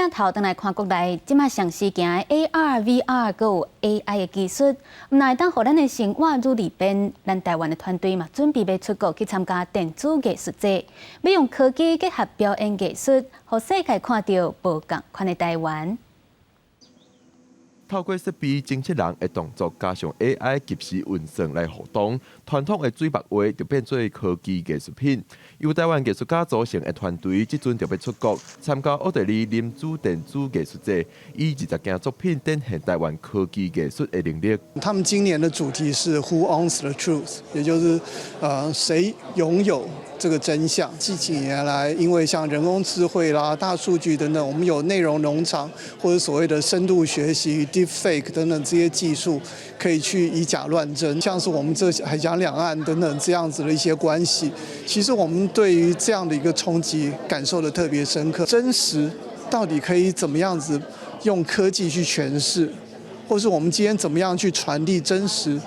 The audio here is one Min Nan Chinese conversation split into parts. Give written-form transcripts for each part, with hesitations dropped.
鏡頭轉來看國內，這馬上時行的 AR、VR閣有 AI 的技術，毋但會當予咱的生活愈利便，咱台灣的團隊嘛準備欲出國去參加電子藝術節，欲用科技結合表演藝術，予世界看著無仝款的台灣。透過設備偵測人的動作，加上 AI 即時運算來互動，傳統的水墨畫就變做科技藝術品。由台灣藝術家組成的團隊，這陣就欲出國參加奧地利林茲電子藝術節，以20件作品展現台灣科技藝術的能力。他們今年的主題是 Who owns the truth，也就是誰擁有這個真相。這幾年來，因為像人工智慧啦、大數據等等，我們有內容農場或者所謂的深度學習、Deepfake 等等這些技術，可以去以假亂真。像是我們這海峽兩岸等等這樣子的一些關係，其實我們對於這樣的一個衝擊感受得特別深刻。真實到底可以怎麼樣子用科技去詮釋，或是我們今天怎麼樣去傳遞真實？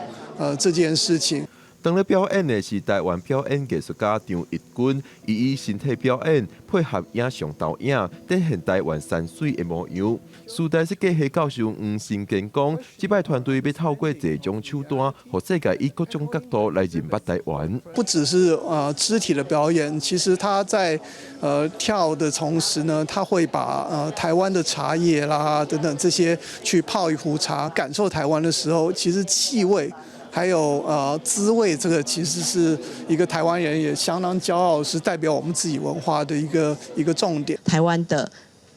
這件事情。當咧表演的是台灣表演藝術家張逸軍，伊以身體表演配合影像投影，展現台灣山水的模樣。師大設計系教授黃新堅講，這擺團隊欲透過這種手段，予世界以各種角度來認捌台灣。不只是肢體的表演，其實他在跳的同時呢，他會把台灣的茶葉啦等等這些去泡一壺茶，感受台灣的時候，其實氣味，還有滋味，這個其實是一個台灣人也相當驕傲，是代表我們自己文化的一個重點。台灣的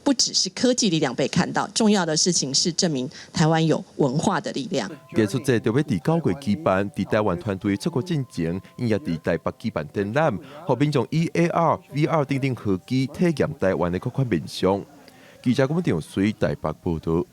不只是科技力量被看到，重要的事情是證明台灣有文化的力量。藝術節就欲佇9月舉辦，佇台灣團隊出國進前，𪜶也佇台北舉辦展覽，予民眾以 AR、VR 等等科技體驗台灣的各款面向。記者郭文長隨台北報道。